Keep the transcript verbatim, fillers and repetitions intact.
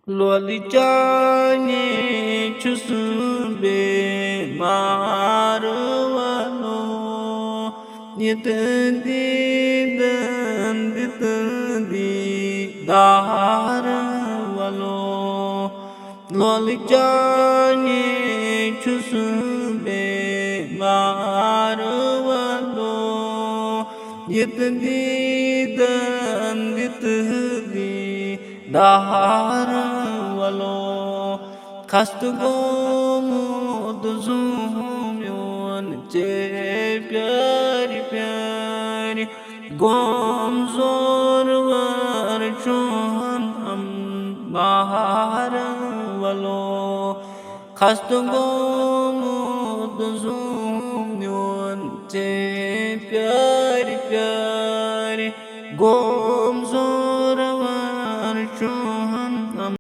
لولہِ چانے چھُس بیمار ولو، یہِ تہٕ دیٖدن دِ تہٕ دیٖدار ولو۔ لولہِ چانے چھُس بیمار ولو، یہِ تہٕ دیٖدن دِ تہٕ دیٖدار ولو۔ خستہٕ گوٚمُت زُو میون ژےٚ پیارِ پیارِ، گوم زورور چون ہم بہار ولو۔ خستہٕ گوٚمُت زُو میون ژےٚ پیارِ پیارِ، گوم